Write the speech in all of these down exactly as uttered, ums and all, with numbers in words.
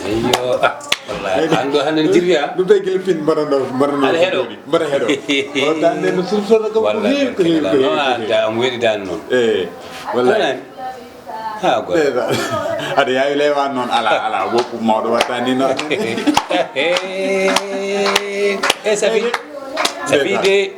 Eyyo, ah, wallahi. An ɗo hannde ne jirwi, ah. Ɗum tawi gila pin mbaɗa ɗo, mbaɗa ɗo. Aɗa heɗo. Mbaɗa heɗo. O dande no sirsoto kam ko heewi, ko heewi, ko heewi, ko heewi. Am weɗi dan noon. Eh, wallahi. Anan. Ha, goɗɗo. Ndeysaan. Aɗa yaawi lewan noon, ala, ala, woppu mawɗo watta ni noon. Eh, Safi. Safi de.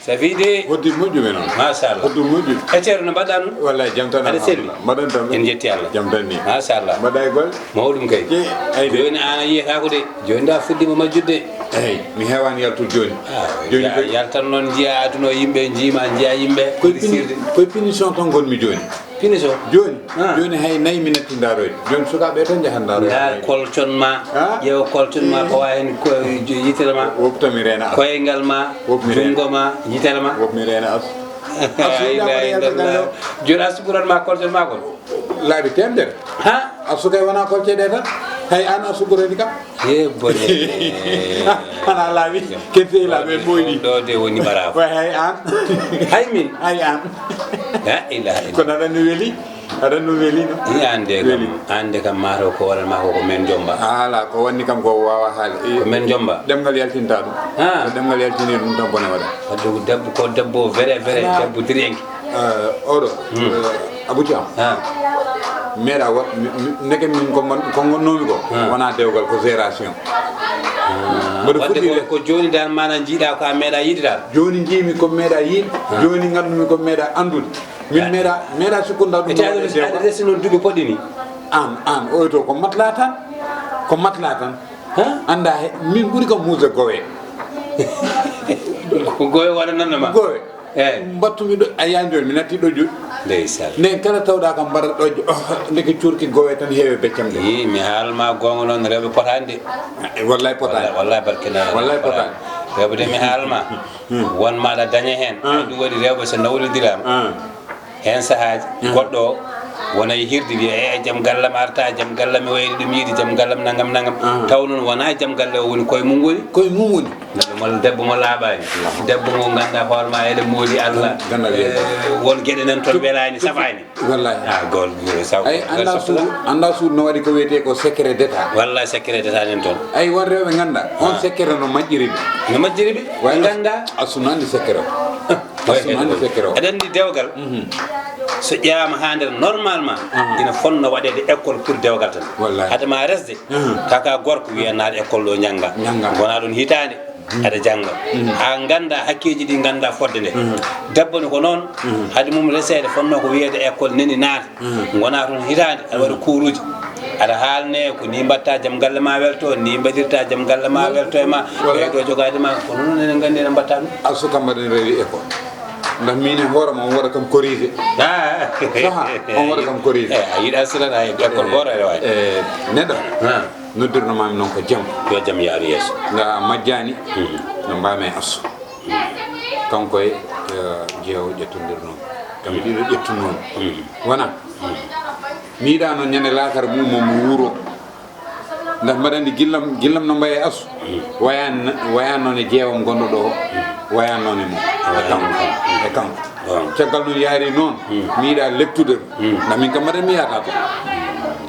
Safi de. Hoddi moƴƴu men on. Machallah. Hoddi moƴƴu. E Ceerno, no mbaɗɗa noon? Wallahi, jam tan, aɗa selli? Alhamdulillah. Mbaɗon tan? En jetti Allah. Jam tan ni. Machallah. Mbaɗɗa e golle? Mawɗum kay. Ke-, ay de. Jooni an a yiyata ko de. Jooni da fuɗɗima majjude. Eyi, mi hewan yaltude jooni. Ah, jooni ya-, koy yaltan noon, njiya aduna o, yimɓe njiima, njiya yimɓe. Koye pini-, sirde. Koye punition tan ngonmi jooni. Punition? Jooni, ah, jooni hay nayi mi natti ndaroyde. Jooni sukaaɓe tan njahat ndaroyde. Ndaar kolton ma, ah, ƴeewa kolton ma, eh, pawa heen ko yitere ma. Wopta mi reena as. Koyngal ma, wop mi reena. Junngo ma, yitere ma. Wop mi reena as. As. Ay, la ilaha illallah. Jooni as ɓuran ma kolton ma kon. Laabi teemedere. Ha? A sukay wona kolce ɗe tan. Hay an a sukurani kam. Ye bone. Ana laabi. Kente laabi ɓooyɗi. Ɗo de woni baraw. Way hay an. Hay min. Hay an. La ilaha illallah. Kono aɗa no weli. Aɗa no weli no. I ande kam. Weli. Ande kam maaro ko waran ma ko, ko men jomba. Ala ko wanni kam ko wawa haali. Ko men jomba. Ɗemngal yaltinta ɗum. Ha. So ɗemngal yaltini ɗum tan bone waɗa. Wadde ko debbo, ko debbo vere, vere, ala. Debbo diriyanke. Eh, oɗo, hmm, eh, Abou Thiam. Ah. Meeɗa wa-, mi, mi, ndeke min ko mon-, ko ngonnoomi ko, ah, wonaa dewgal, ko gération. Ah. Mboɗo wadde fuɗɗi ko, de. Ko jooni dal maanaam njiiɗa ko a meeɗa yiide dal? Jooni njiimi ko meeɗa yiide, ah, jooni nganndu-mi ko meeɗa anndude. Min, ah, meeɗa, meeɗa sikkude ɗum. Ete aɗa, e dewgal. Aɗa resi noon duuɓi poɗɗi ni? Aan, aan, oy to ko matla tan, ko matla tan. Hah? Annda he, min ɓuri kam huude gowe. Ko gowe waɗananno ma? Gowe. Eh. Mbattumi ɗo, a yiyan jooni, mi natti ɗojjude. Ndeysaan. Nden kala tawɗa kam mbaɗa ɗojjo, oh, ndeke cuurki gowe tan heewe beccam de. Ii, mi haalma goonga noon, rewɓe potaani de. Eh, wallahi potaani. Wallahi, wallahi barke na. Wallahi potaani. Rewɓe de mi haalma. Hmm. Won maɗa daña heen. Hmm. Ɗum waɗi rewɓe so nawlondiraama. Hmm. Heen sahaaji, hmm, goɗɗo o wona e hirde wiya, "E, jam gallam arta, jam gallam mi wayri ɗum yiide, jam gallam nangam, nangam." Hmm. Taw noon wonaa jam galle o woni koye mum woni. Koye mum woni. Neɗɗo mo, debbo mo laaɓaani. Hmm. Debbo mo ngannduɗaa hoore ma eɗen mooli Allah. Ganda wiya. Eh, won geɗe nan toon welaani, safaani. Wallahi. Ah, gol, gol, saw-, ay, gol anda saw-, suudu, anda suudu no waɗi ko wiyetee ko secret d'état. Wallahi, secret d'état nen toon. Ay, won rewɓe ngannda, on, ah, secret no majjiri ɓe. No majjiri ɓe? Way, ngannda. Asu no anndi secret o. Asu no anndi secret o. Aɗa anndi dewgal, mhm, so ƴeewaama haa nder normalement, mhm, ina fotnoo waɗeede école pour dewgal tan. Wallahi. Hade ma resde, mhm, kaka gorko wiya naat école ɗo njannga. Njannga. Ngona ɗon hitaande. Aɗa jannga. Mhm. Haa ngannda hakkeeji ɗi ngannda fodde nde. Mhm. Debbo ne ko noon, mhm, hade mum reseede fotnoo ko wiyeede école neni naata. Mhm. Ngona toon hitaande, aɗa waɗa, mhm, kuuruuji. Aɗa haalne ko ni mbaɗta jam galle ma welto, ni mbaɗirta jam galle ma welto e ma. Walla. Ɓeydo jogaade ma, ko noon enen nganndi ene mbaɗta ɗum. Asu kam mbaɗen rewi école. Ndax min e hoore ma on waɗa kam corrigé. Ah. Saha, on waɗa kam corrigé. Eh, a yiɗa silan, a école, eh, gooto aɗa waawi. Eh, neɗɗo. Ah. Noddirno maami noon ko jam. Yo jam yaaru yeeso. Nga majjaani, mhm, no mbaami e asso. Kanko e, eh, jeewo ƴettondirno. Kam, mhm, ɗiɗo ƴettunoo. Mhm. Wona? Mhm. Mi yiɗa noon ñande laakara mum mo mi wuuro. Ndax mbaɗa anndi gillam, gillam no mbaye asso. Mhm. Wayan, wayan noon e jeewam gonɗo ɗo. Mhm. Wayan noon e mum. E kanko. E kanko. Waaw. Caggal noon yaari noon, mhm, mi yiɗa leptude. Mhm. Ndax min kam mbaɗa mi yahata to.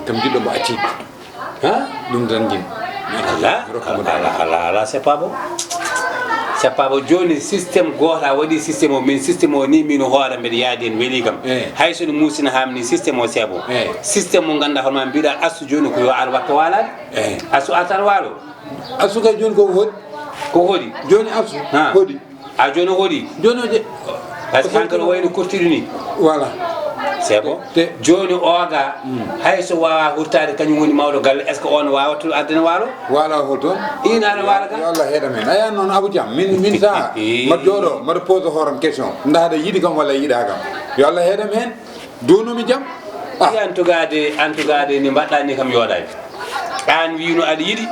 Kam jiɗɗo mbo accii. Ha? Ɗum tan jin. Ala, ala, ala, ala, c'est pas bon. C'est pas bon. Jooni système gooto a waɗi système o, min système o ni, min hoore mbeɗa yaadi en weli kam. Eh. Hay so no muusina haa mi ni système o c'est bon. Eh. Système mo ngannduɗaa hono ma mbiɗa astu jooni ko yo ar watto waalaade. Eh. Astu artan waalo. Astu kay jooni ko hoɗi. Ko hoɗi. Jooni astu. Ha. Hoɗi. A jooni o hoɗi? Jooni o je-, parce que hankadi o wayno kurtiri ni. Voilà. C'est bon. Te jooni o ga, mm, hay so waawa hurtaade kañum woni mawɗo galle, est-ce que on waawa to ardene waalo? Waalo o toon? Ina aɗa waala ka? Yo Allah heɗam heen. Aya noon Abou Thiam, min, min sa mbaɗa jooɗo, mbaɗa pose hooram question. Ndax aɗa yiɗi kam walla yiɗa kam? Yo Allah heɗam heen. Duunumi jam. Ah. En tout cas de, en tout cas de, ni mbaɗɗa ni kam yooɗaani. Aan wiino aɗa yiɗi,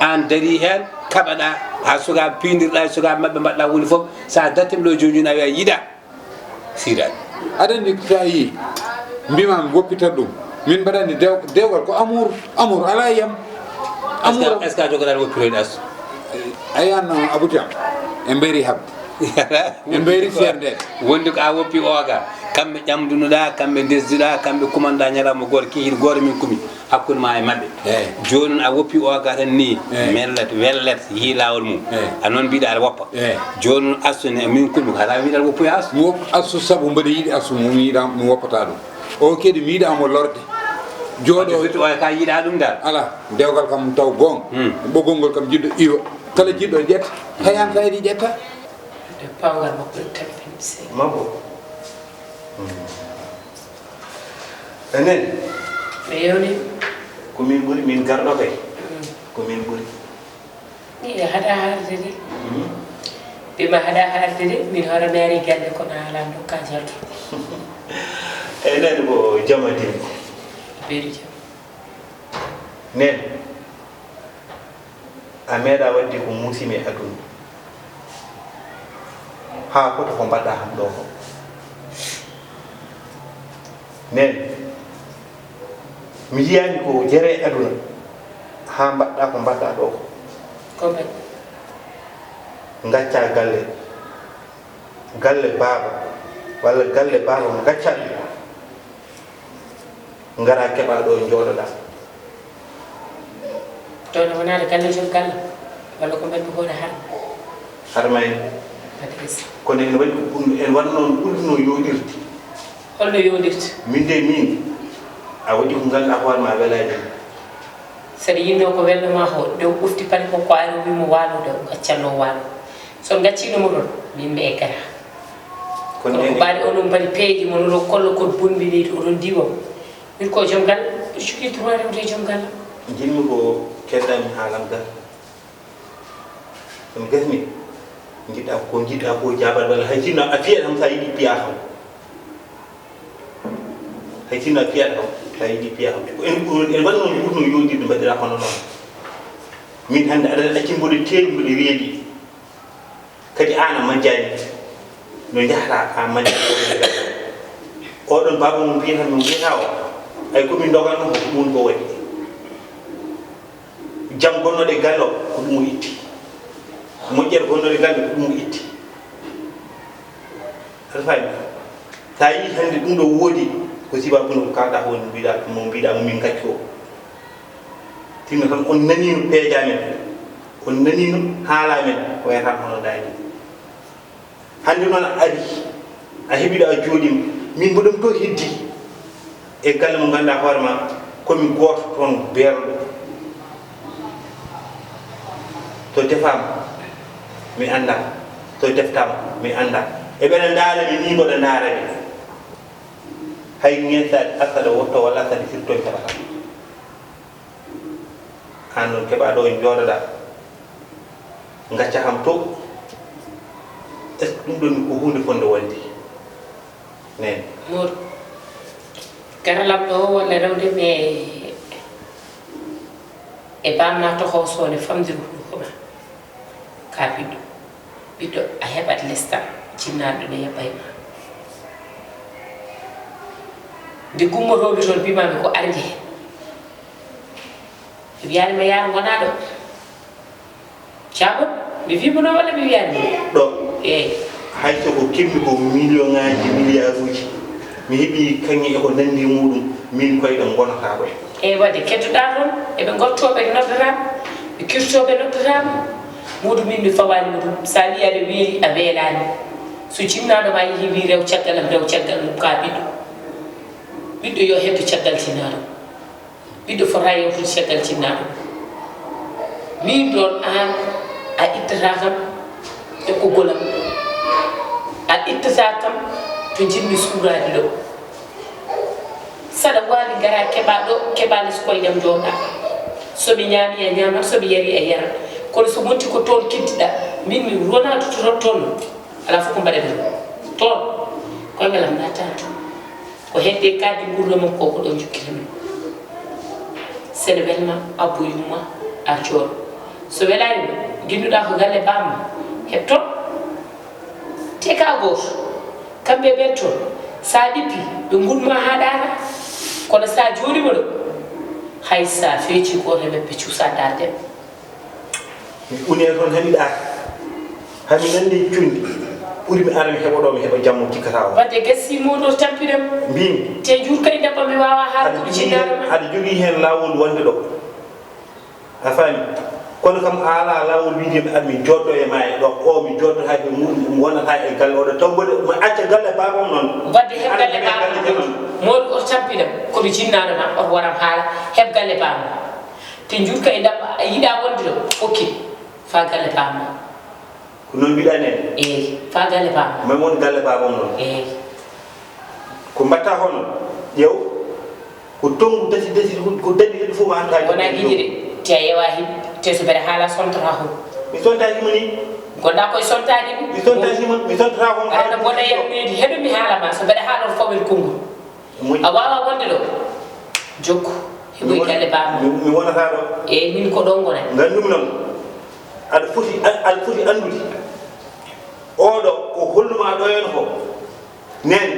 aan darii heen, kaɓaɗaa, haa sukaaɓe piindirɗaa e sukaaɓe maɓɓe mbaɗɗaa huunde fof, so a dartiima ɗo jooni jooni a wiya yiɗaa, siidaani. Aɗa anndi so a yii, mbiimaa mi woppitat ɗum. Min mbaɗa anndi dew-, dewgal ko amour, amour alaa e yam. Amour. Est-ce que, est-ce que a jogoraani woppiroyde astu? Ayi aan noon Abou Thiam, en mbayri haɓde. En mbayri seerndeede. Wonde ko a woppi o ga, Kamɓe ƴamdunoɗaa, kamɓe ndesduɗaa, kamɓe kumanɗaa ñalawma gooto, kihiiɗe gooto min kumi hakkunde maa e maɓɓe. Eey. Jooni noon a woppii o gaa tan nii, eey, mellet, wellet, yii laawol mum. Eey. A noon mbiɗa aɗa woppa. Eey. Jooni noon Assu ne, min kumi ko haɗa wiɗa aɗa woppoya Assu. Mi wop-, Assu sabu mboɗo yiɗi Assu, mi yiɗa, mi woppata ɗum. O kadi mi yiɗa mo lorde. Jooɗo. Surtout oya ka yiɗa ɗum dal. Ala, dewgal kam taw goong. Hmm. Ɓoggol ngol kam jiɗɗo iwa. Kala jiɗɗo ƴetta. Hay an kaydi ƴetta. Nde pawgal makko ɗo tampini sey. Makko. Hmm. Enen. Ɓe yewni. Ko min ɓuri, min garɗo kay. Hmm. Ko min ɓuri. Ni e haɗa haalde de. Hmm. Ɓe ma haɗa haalde de, min hoore mi ari galle kono haalan ɗo ka jalto. Enen ko jama debbo. Beɗo jam. Nen. A meeɗa waɗde ko muusi-mi e aduna. Haa fota ko mbaɗɗa kam ɗo ko. Nen, mi yiyaani ko jere e aduna. Haa mbaɗɗa ko mbaɗɗa ɗo ko. Ko mbaɗ- Ngacca galle. Galle baaba. Walla galle baaba mo ngacca ɗum. Ngara keɓa ɗo njooɗoɗa. Ɗo no wonaade galle joom galle, walla ko mbaɗmi ko wona harmi? Harma en. Adresse. Kono en waɗi ko ɓurno, en waɗno no ɓurno yooɗirde. Holno yooɗirde? Min de min, a waɗi ko ngannduɗaa hoore ma welaani. Saɗa yinnoo ko welno ma ko, nde o ɓofti paɗe makko, ari o wii mo waalo, nde o gaccanno waalo. So on gacciino mo ɗon, min mi eggata. Kono kono ko en ɓaade onon mbaɗi peeje mon, oɗon kolla kon bonɓe leydi, oɗon diwa mo. Min ko joom galle, mbiɗo jogii droit rewde e joom galle. Njiɗmi ko keddaa-mi haalam gaa. Kono gasni, njiɗɗaa ko njiɗɗaa ko jaabaade walla hay sinno a fiyataa kam, so a yiɗii piyaa kam. Hay sinno a fiyataa kam, so a yiɗii piyaa kam. Ko en, en, en waɗno no ɓurno yooɗirde mbaɗiraa hono noon. Min hannde aɗa acci mboɗo teeli mboɗo weeli. Kadi aan a majjaani no njahata a majja. Oɗon baaba mo mbiyata, mo mbiyata o, ay ko min ndoganno ko ɗum woni ko waɗi. Jam gonnoɗo e galle o ko ɗum o itti. Moƴƴere gonnoɗo e galle ko ɗum o itti. Aɗa faami? So a yii hannde ɗum ɗo woodi ko sibaabu no ko kaalɗaa ko woni mbiɗa mo mbiɗa mo min ngaccu o. Tinno tan on naniino peeje amen, on naniino haala amen, ko wayata hono daani. Hannde noon a ari, a heɓiɗo a jooɗiima, min mboɗon to heddi e galle mo ngannduɗaa hoore ma, ko mi gooto toon beerɗo. To defaama, mi anndaa, to deftaama, mi anndaa. Eɓena ndaara mi nii, mboɗo ndaara mi. Hay ŋeesaade asada wotto walla asade firto en keɓata. Aan noon keɓaa ɗo njooɗoɗaa, ngacca kam to. Est-ce que ɗum ɗon ko huunde fotnde wonde? Neen. Moodu, garalam ɗo walla rewde mi e, e baam na toxo soone famdiri hunuko ma. Ka ɓiɗɗo, ɓiɗɗo a heɓat lestal, jinnaaɗo ne yaɓay ma. Nde gummotooɓe toon mbimaami ko arnde heen. Mi wiyaani ma yaar ngonaa ɗo. Jaaɓo, mi wii mo noon walla mi wiyaani mo? Ɗo. Eey. Hay so ko keɓmi ko million ŋaaji, milliard uji, mi heɓi kaŋŋe e ko nanndi e muuɗum, min koyɗam ngonataa ɗo. Eey, waɗde keddoɗaa toon, eɓe ngottoo ɓe noddataa, ɓe kirtoo ɓe noddataa. Muudu min mi fawaani mo ɗum. So a wii aɗa weeli, a weelaani. So jinnaaɗo ma yehii wii rew caggal am, rew caggal mum ka ɓiɗɗo. Ɓiɗɗo yo heddo caggal jinnaaɗo. Ɓiɗɗo fota yewtude caggal jinnaaɗo. Min ɗoon aan a ittataa kam e ɓoggol am. A ittataa kam to njiɗmi suuraade ɗo. Saɗa waawi ngara keɓa ɗo, keɓa les koyɗam njoɗɗa. So mi ñaami a ñaamat, so mi yari a yarat. Kono so wonti ko toon keddiɗa, min mi wona duttotoo toon. Alaa fof ko mbaɗa ɗum. Toon, koyngal am naata toon. Ko hedde kadi ngurndan mum ko, ko ɗo njukkitami. Sene welma, abbo yumma, a jooɗo. So welaani mo, nginnduɗaa ko galle baamma, heɓ toon. Te ka gooto, kamɓe ɓen toon, so a ɗippi, ɓe ngurnuma haa ɗaata. Kono so a jooɗiima ɗo, hay so a feetii gooto e maɓɓe cuusaa ndaarde. Mi unii toon, hami ɗaati, hami nanndi cundi. Ɓuri mi ara mi heɓa ɗo, mi heɓa jammo jikkata o. Wadde gasii Moodu o tampi ɗam. Mbiimi. Te juur kadi dabba mi waawaa haala ko mi jinnaano ma. Aɗa jogii heen laawol wonde ɗo. A faami? Kono kam a alaa laawol wiide mi ar mi jooɗo e ma e ɗo. O mi jooɗo hay ko mu-, mi wonata e galle oɗo. Taw mboɗo mi acca galle baaba on noon. Wadde heɓ galle baaba on. Moodu o tampi ɗam. Ko mi jinnaano ma, oto waram haala. Heɓ galle baaba on. Te juur kadi dabba a yiɗaa wonde ɗo. Okey. Faa galle baaba on. Ko noon mbiɗa nene? Eey, faa galle baaba. Min woni galle baaba on noon. Eey. Ko mbaɗta hono? Ƴeew. Ko tonngu dasi dasi, ko daɗi daɗi fof ma haɗa. Wona gijiri, te a yewa him, te so mbeɗa haala sontora hon. Mi sontaaki mo ni. Gonɗa koye sontaade mi. Mi sontaaki mo, mi sontora hon. Aɗa bona yammeede, heɗo mi haala ma, so mbeɗa haala on fawel konngol. Moƴƴi. A waawaa wonde ɗo. Jokku. Heɓoy galle baaba. Mi, mi wonata ɗo. Eey, min ko ɗo ngonat. Nganndu-mi noon, aɗa foti, a-, aɗa foti anndude. Oɗo ko hollumaa ɗo heen ko. Neen,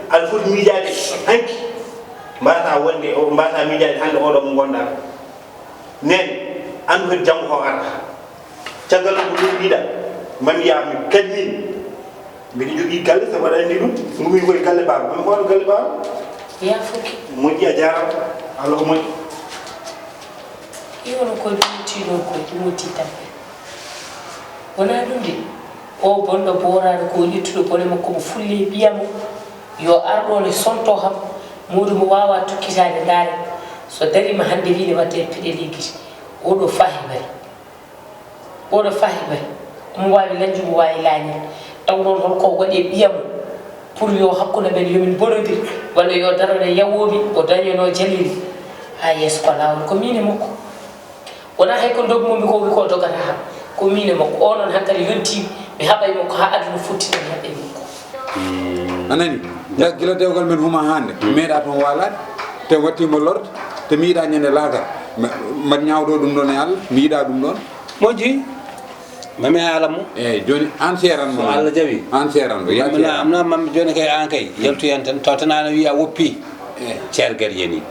aɗa foti miijaade hanki. Mbaasa wonde, o, mbaasa miijaade hannde oɗo mo ngonɗaa. Neen, anndu kadi janngo ko arata. Caggal ɗum ko ɗum mbiɗa, mami yaa mi kalmin. Mbiɗa jogii galle, sabu aɗa anndi ɗum. Ngumi koye galle baaba, mami ko waɗo galle baaba. Yaa fuki. Moƴƴi, a jaaraama. Allah ko moƴƴi. Iyo, no koye ɗum tiiɗo, koye ɗum o tiitan. Wonaa ɗum de. O bonɗo booraaɗo ko o ƴettuɗo bone makko mo fulle e ɓiya mo. Yo ar ɗoon e sonto kam. Moodu mo waawaa tukkitaade ndaare. So dariima hannde wiide waɗde piɗe liggiti. Oɗo faahi bari. Oɗo faahi bari, omo waawi lanju, omo waawi laañal. Taw noon holko o waɗi e ɓiya mum pour yo hakkunde men yo min mbonodir, walla yo darane yawoomi o dañanoo jalliri haa yeeso ko laawol. Ko miin e makko. Wonaa hay ko ndogmomi ko wi ko dogata kam. Ko miin e makko. O noon hankadi yontii mi haɓay makko haa aduna fotti mi haɓay makko. A nanii? Ndaa gila dewgal men huma hannde, mi meeɗaa toon waalaade, te wattii mo lorde, te mi yiɗaa ñande laakhara. Ma, mbaɗ ñaawɗo ɗum ɗoon e Allah, mi yiɗaa ɗum ɗoon. Moƴƴi, ma mi haala mo. Eeyi, jooni aan seeran mo. So Allah jaɓii. Aan seeran mo, yaa seeran. Amna, amna, jooni kay aan kay, yaltu heen tan, taw tan aan a wiyi a woppii. Eeyi. Ceergal yanii.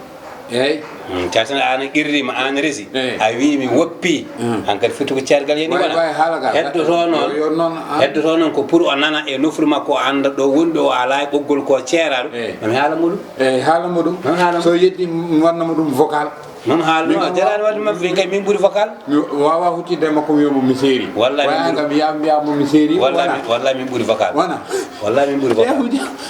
Eeyi. Mm, taw tan aan a qirriima, aan a resi. Eeyi. A wiyi mi woppii. Mm. Aan kadi foti ko ceergal yanii wona. Waay, waay, haala gaa. Heddoto noon, yo, yo noon, aan. Heddoto noon ko pour o nana e nofru makko, o annda ɗo woni ɗo, o alaa e ɓoggol ko ceeraaɗo. Eeyi. Ma mi haala mo ɗum. Eeyi, haala mo ɗum. Ma mi haala mo. So yeddii, mi waɗna mo ɗum vocal. Noon haala noon, a jaraani waɗde maɓɓe, min kay min ɓuri vocal. Mi waawaa huccitde e makko, mi wiya mo mi seerii. Wallaahi min ɓuri. Waya kam, mbiyaa mbiyaa mo mi seerii. Wallaahi min, wallaahi min ɓuri vocal. Wona. Wallaahi min ɓuri vocal.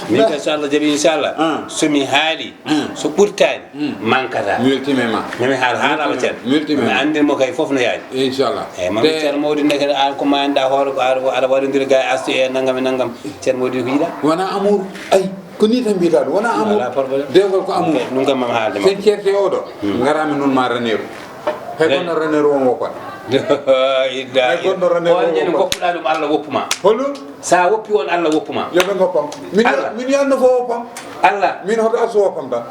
Min kay so Allah jaɓii, inchallah. Ah. So mi haalii, ah, so ɓurtaani, mm, mankataa. Mi weltiima e ma. Ma mi haal, haalama ceerno. Mi weltiima e ma. Mi anndin mo kay fof no yaadi. Inchallah. Eeyi, ma mi ceerno mawɗi nde kadi aan ko maaynoɗaa hoore ko aɗa, aɗa waɗondira gaa e Astu e nanngam e nanngam. Ceerno mawɗi ko yiɗaa? Wonaa amour. Ay. Ko nii tan mbiyataa ɗum, wonaa amour. Alaa problème. Dewgal ko amour. Ok, ɗum kam mami haalde ma. Sen ceerte oɗo, ngaraami noon ma Raneeru. Hay gonɗo Raneeru on woppat. Hay gonɗo Raneeru on woppat. On ñande goppuɗaa ɗum, Allah woppu ma. Holɗum? So a woppii on, Allah woppu ma. Yo ɓe ngoppam. Min, min yo aduna fof woppam. Allah. Min hoto Astu woppam tan.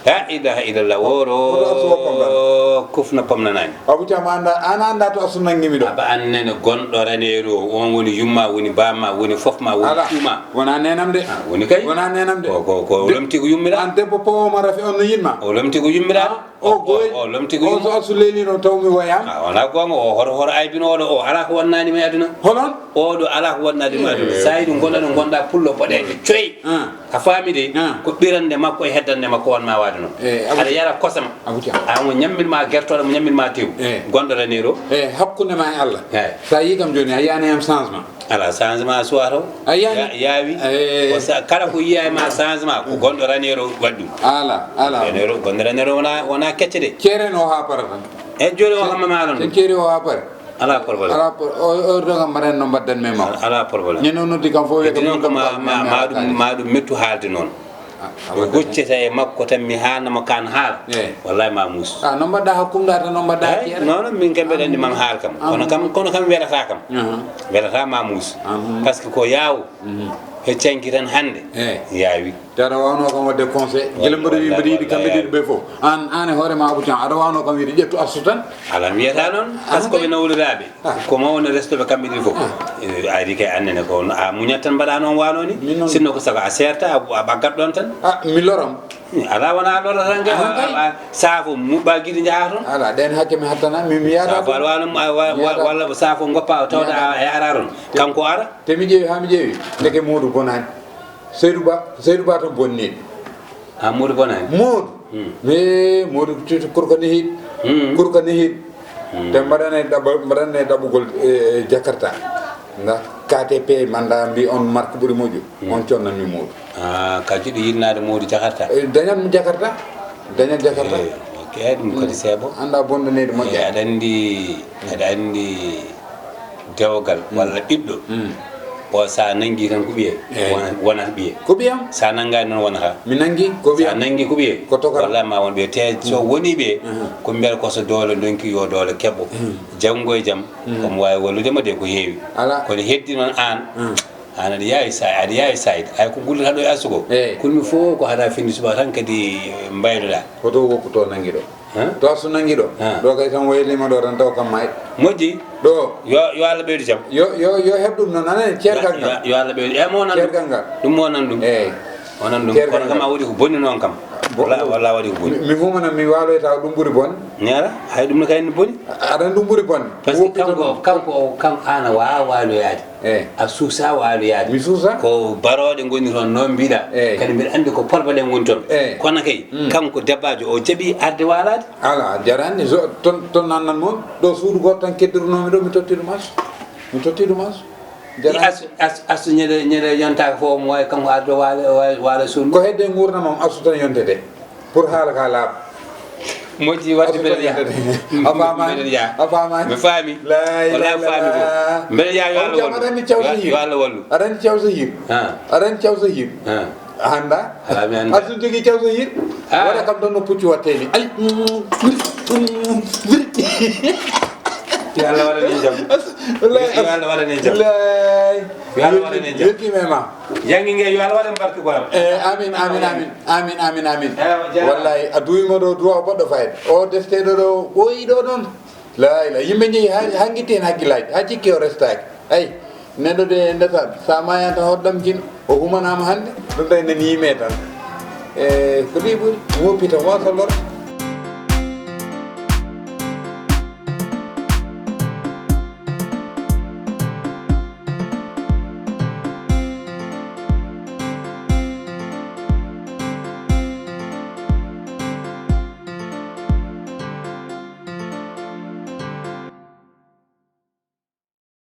La ilaha illallah, woro. Hoto Astu woppam tan. Kufna pomnanaani. Abou Thiam, a anndaa, aan a anndaa to Astu nanngi mi ɗo. Aba aan nene gonɗo Raneeru o, oon woni yumma, woni baamma, woni fofma, woni cuuma. Alaa. Wonaa neenam de. Ah, woni kay. Wonaa neenam de. Ko, ko, ko o lomti ko yummiraaɗo. Aan debbo powoma rafi on no yiɗ ma. O lomti ko yummiraaɗo. Ah, o gooy. O lomti ko yummi. On so Astu leelii noon taw mi woyaama. Ah, wonaa goonga, o hoto, hoto aybinooɗo o, alaa ko wonnaani mo e aduna. Holon? Oɗo alaa ko wonnaade ɗum aduna. Eh. Saayidu gonɗa ɗo gonɗa pullo boɗeejo coy. Ah. A faami de? Ah. Ko ɓirande makko e heddande makko on ma waade noon. Eh, Abou Thiam. Aɗa yara kosam. Abou Thiam. A mo ñammin ma gertooɗe, mo ñammin ma tew. Eh. Gonɗo Raneeru o. Eh, hakkunde ma e Allah. Eh. Sa yii kam jooni, a yiyaani am changement. Alaa changement suwaa taw. A yiyaani? Ya-, yaawi. Eh. Ko sa-, kala ko yiyaa e ma changement, ko gonɗo Raneeru o waɗi ɗum. Alaa, alaa. Raneeru o, gonɗo Raneeru o wonaa, wonaa kecce de. Ceere no haa para tan. E jooni o hamma ma noon. Sen ceeri o haa para. Alaa problème. Alaa pro-, o, o, o, kam mbaɗen no mbaɗdanmi e makko. Alaa problème. Ñande o noddi kam fof wiyata ko ɗum kam ma, ma, ma, ma ɗum, ma ɗum mettu haalde noon. Ɓe goccata e makko tan mi haalna mo kaan haala. Eey. Wallahi ma muus. Ah, no mbaɗɗa hakkunde tan, no mbaɗɗa ceere? Non, non, min kam mbeɗa anndi mami haal kam. Kono kam, kono kam welataa kam. Aha. Welataa ma muus. Aha. Parce que ko yaawo. Mhm. He canki tan hannde. Eey. Yaawi. Te aɗa waawno kam waɗde conseil. Gila mboɗo wi mboɗo yiɗi kamɓe ɗiɗo ɓe fof. An, an e hoore ma Abou Thiam, aɗa waawno kam wiide ƴettu artu tan. Ala mi wiyata noon, par ce que ɓe nawliraaɓe. Ko mawno restoɓe kamɓe ɗiɗo fof. Ari kay annene ko a muñat tan mbaɗa noon waano ni. Sinno ko sago a seerta, a ɓaggat ɗoon tan. A mi loram. Ala wona a lorata tan kay. Saafo muɓɓa giɗi njaha toon. Ala ɗen hakke mi hattana mi mi yaata. Saafo aɗa waano walla saafo goppa tawda a yaara toon. Kanko ara. Te mi ƴeewi haa mi ƴeewi ndeke Moodu bonaani. Seydou Ba, Seydou Ba tan bonni. Ha Moodu bonaani? Moodu. Hmm. E Moodu kurka nehiiɗo. Hmm. Kurka nehiiɗo. Hmm. Te mbaɗane ɗaɓɓa mbaɗane ɗaɓɓugol e Jakarta. Nga K T P manda mbi on marque ɓuri moƴƴo. Hmm. On connan mi Moodu. Ah, ka jiɗo yinnaade Moodu Jakarta? E, dañan mi Jakarta. Dañan Jakarta. Eh, ok, ɗum kadi seebo. Anda bonɗo needi moƴƴa. Eh, aɗa anndi, aɗa anndi dewgal walla ɓiɗɗo. O sa nangi tan ko ɓiye. Wona- wonata ɓiye. Ko ɓiyam. Sa nangani noon wonata. Mi nangi ko ɓiyam. Sa nangi ko ɓiye. Ko tokara. Walla ma won ɓiye te so woni ɓiye. Ko mbiyata ko so doole donki yo doole keɓɓo. Janngo e jam. Komo wawi wallude mo de ko heewi. Ala. Kono heddi noon an. An aɗa yaawi sa aɗa yaawi sayde ay ko gullata ɗo e arsugo. Kulmi fof ko hada findi suba tan kadi mbaynoɗa. Hoto woppu to nangi ɗo. To arsu nangi ɗo. Ɗo kay tan waylima ɗo tan taw kam may. Moƴƴi. Ɗo yo yo allah ɓeydu jam. Yo yo yo heɓ ɗum noon anani ceergal ngal. Yo allah ɓeydu e mo nan ɗum. Ceergal ngal. Ɗum mo nan ɗum. Eyyi. O nan ɗum kono kam a waɗi ko bonni noon kam. Walla walla waɗi ko bonni. Mi humana mi waloyta ɗum ɓuri bon. Neera hay ɗum no kayni boni. Aɗa ɗum ɓuri bon. Parce que kanko kanko o kanko ana wawa waloyaade. Eyyi. A suusa waaloyaade. Mi suusa. Ko barooɗe ngoni toon noon mbiɗa. Eyyi. Kadi mbiɗa anndi ko porbaɗen woni toon. Eyyi. Kono kay kanko debbajo o jaɓi arde waalaade. Ala jarani so ton ton nannan moon ɗo suudu goto tan keddirunoomi ɗo mi totti ɗum as mi totti ɗum as. Jarani. As as as ñande ñande yontaaka fof omo wawi kanko arde waale waale suudu. Ko hedde nguurdam am asu tan yontede. Pour haala ka laaɓa. Moƴƴi wadde mbeɗa yaha. A faamaani? Mbeɗa yaha. A faamaani? Mi faami. Wala faami ko mbeɗa yaha yo allah wallu. Aɗa anndi cawsa hiir? Yo allah wallu. Aɗa anndi cawsa hiir? Aɗa anndi cawsa hiir? Hannda. Aɗa anndi. Aɗa jogi cawsa hiir? Waɗa kam tan no puccu watteni ay. Yo allah waɗan en jam. Yo allah waɗan en jam. Yo allah waɗan en jam. Weltima e ma. Janngi nge yo allah waɗan barke goram. Eh, amin amin amin amin amin amin amin. Wallahi a duwima ɗo duwa boɗɗo fayda o defteɗo ɗo ɓooyi ɗo ɗon. Lay lay yimɓe jeehi ha ha guitti hen hakkillaaji ha cikki o restaaki. Ay neɗɗo de ndesa sa mayata hoɗɗam jin o humanama hannde. Ɗum tawi nani yime tan. E ko ɗi ɓuri woppita wasa lor.